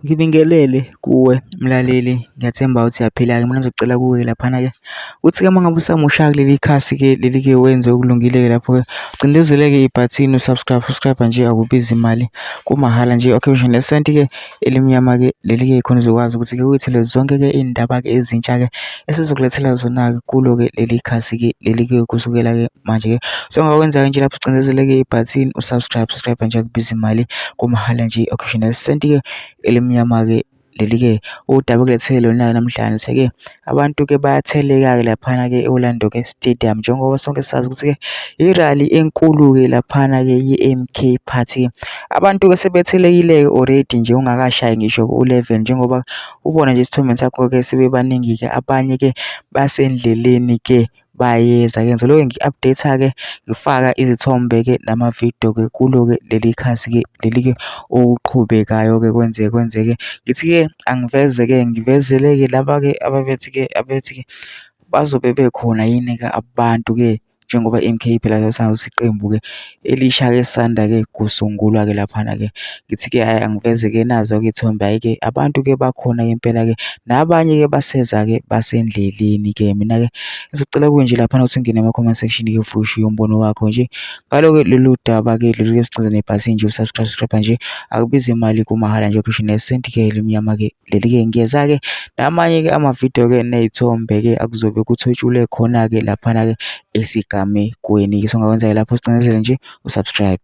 Ngibingelele kuwe mlaleli, ngiyathemba ukuthi uyaphila-ke. Mina ngizocela kuwe-ke laphana-ke ukuthi-ke uma ngabe usamusha kuleli khasi-ke leli-ke wenze okulungile-ke lapho-ke, ucindezele-ke ibhathini u-subscribe, subscribe nje akubizi imali kumahhala nje. Okay, ngisho nesenti-ke elimnyama-ke leli-ke khona uzokwazi ukuthi-ke uy'thole zonke-ke iy'ndaba-ke ezintsha-ke esizokulethela zona-ke kulo-ke leli khasi-ke leli-ke kusukela-ke manje-ke. So ongakwenza-ke nje lapho ucindezele-ke ibhathini u-subscribe, subscribe nje akubizi imali kumahhala nje. Okay, ngisho nesenti-ke elimnyama-ke leli-ke udaba okulethele lona-ke namhlanje-ke abantu-ke bayatheleka-ke laphana-ke e-Orlando-ke Stadium njengoba sonke sazi ukuthi-ke i-rally enkulu-ke laphana-ke ye-M_K Party. Abantu-ke sebethelekile-ke already nje ungakashayi ngisho u-11 njengoba ubona nje esithombeni sakho-ke sebebaningi-ke abanye-ke basendleleni-ke bayeza-ke. Ngizoloke ngi-update-a-ke ngifaka izithombe-ke namavidiyo-ke kulo-ke leli khasi-ke leli-ke okuqhubekayo-ke kwenzeke kwenzeke. Ngithi-ke angiveze-ke ngivezele-ke laba-ke ababethi-ke abethi-ke bazobe bekhona yini-ke abantu-ke njengoba i-M_K phela sazi iqembu-ke elisha-ke esisanda-ke kusungulwa-ke laphana-ke. Ngithi-ke hhayi angiveze-ke nazo-ke iy'thombe hhayi-ke abantu-ke bakhona-ke impela-ke nabanye-ke baseza-ke basendleleni-ke. Mina-ke ngizocela kuwe nje laphana ukuthi ungene ema-comment section-ke ufike ushiye umbono wakho nje ngalo-ke lolu daba-ke lolu esicindezele nebhathini nje u-subscribe subscribe nje akubizi imali kumahhala nje kusho nesenti-ke elimnyama-ke leli-ke. Ngiyeza-ke namanye-ke amavidiyo-ke ney'thombe-ke akuzobe kuthwetshulwe khona-ke laphana-ke esigamekweni-ke. So ongakwenza-ke lapho ucindezele nje u-subscribe.